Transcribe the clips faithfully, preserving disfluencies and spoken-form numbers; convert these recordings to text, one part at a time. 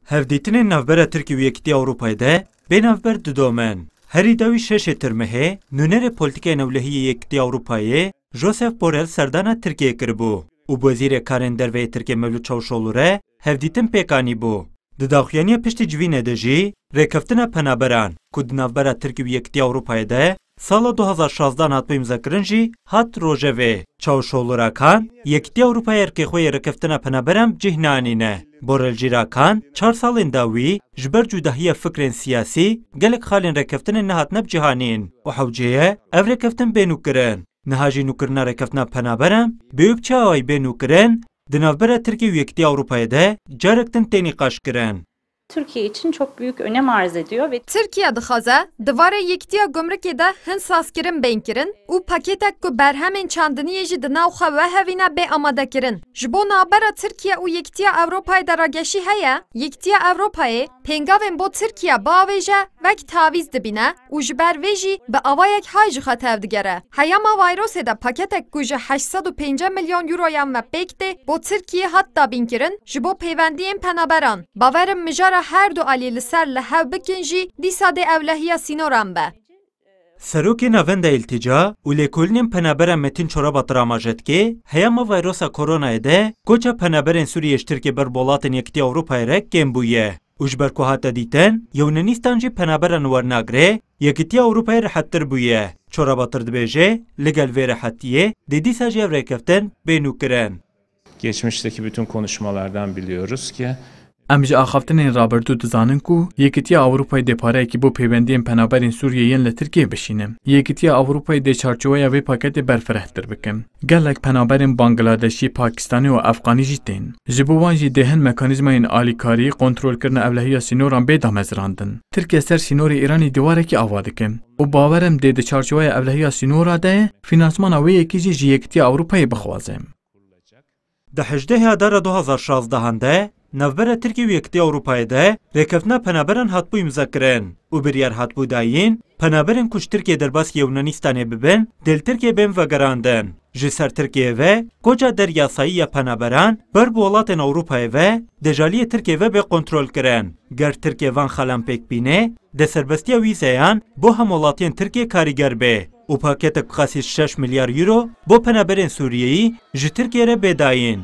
Hevdîtinên navbera Tirkî û Yekîtiya Ewropayê de bê navber didomin. Herî dawî şeşê Tirmehê, nûnerê polîtîkayên ewlehiyê Yekîtiya Ewropayê, Josep Borrell serdana Tirkiyê kiribû û bi Wezîrê Karên Derve yê Tirkiyê Mevlût Çavuşoglu re hevdîtin pêk anîbû. Di daxuyaniya piştî civînê de jî rêkeftina penaberan ku di navbera Tirkî û Yekîtiya Ewropayê de sala du hazar şazdeh hatibû îmzakirin jî hat rojevê. Çavuşoglu ra kan, Yekîtiya Ewropayê erkê xwe yê rêkeftina penaberan bi cih neanîne. Borrell jî ra kan, çar salên dawî ji ber cudahiya fikrên siyasî gelek xalên rêkeftinê nehatine bi cih anîn û hewce ye ev rêkeftin bê nûkirin. Niha jî nûkirina rêkeftina penaberan bê û bi çi awayî bê nûkirin, di navbera Tirkiye û Yekîtiya Ewropayê de carek din tê nîqaşkirin. Türkiye için çok büyük önem arz ediyor ve Tirkiye dixwaze di warê Yekîtiya Gumrikê de hin sazkirin bên kirin û paketek ku berhemên çandiniyê jî di nav xwe ve hevîne bê amadekirin. Ji bo navbera Tirkiye û Yekîtiya Ewropayê de rageşî heye, Yekîtiya Ewropayê pêngavên bo Tirkiye biavêje, wek tavîz dibîne û ji ber vê jî bi awayek hay ji xwe tevdigere. Heyama Vayrosê de paketek ku ji heşt sed û pêncî milyon euroyan ve pêk tê bo Tirkiyê hat dabînkirin ji bo pêwendiyên penaberan. Bawer im mijara her du alî li ser li hev bikin jî dîsa dê ewlehiya sînoran be. Serokê Navenda Îltîca û Lêkolînên Penabera Metîn Çorabatir amaje dike, heyama vayrosa koronayê de koça penaberên Sûriyê ji Tirkiyê ber bi welatên Yekîtiya Ewropayê re kêm bûye û ji ber ku hate dîtin, Yunanîstan jî penaberan wernagire, Yekîtiya Ewropayê rihettir bûye. Çorabatir dibêje, li gel vê rihetiyê dê dîsa jî ev rêkeftin bê nûkirin. Geçmişteki bütün konuşmalardan biliyoruz ki Em ji axaftinên rabirdû dizanin ku Yekîtiya Ewropayê dê pareyekî bo pêwendiyên penaberên Sûriyê yên li Tirkiyê bişîne. Yekîtiya Ewropayê dê çarçoweya vê paketê berfirehtir bike. Gelek penaberên Bangladeşî, Pakistanî û Efxanî jî tên. Ji bo wan jî dê hin mekanîzmayên alîkarî, kontrolkirina ewlehiya sînoran bê damezrandin. Tirkiye ser sînorê Îranê dîwarekî ava dike û bawer im dê di çarçoweya ewlehiya sînora de fînansmana wê yekê jî ji Yekîtiya Ewropayê bixwaze. Di hejdehê Adara du hazar şazdehan de navbera Tirkiye û Yekîtiya Ewropayê de rêkeftina penaberan hatibû îmzakirin û biryar hatibû dayîn, penaberên ku ji Tirkiyê derbasî Yunanîstanê bibin, dê li Tirkiyê bên vegerandin. Ji ser Tirkiyê ve koça deryasayî ya penaberan ber bi welatên Ewropayê ve dê ji aliyê Tirkiyê ve bê kontrolkirin. Ger Tirkiye van xalan pêk bîne, dê serbestiya wîzeyan bo hemwelatiyên Tirkiyê karîger be û paketek bi qasî şeş milyar euro bo penaberên Sûriyeyî ji Tirkiyê re bê dayîn.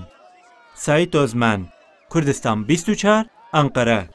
Saîd Ozmen, Kurdistan bîst û çar, Ankara.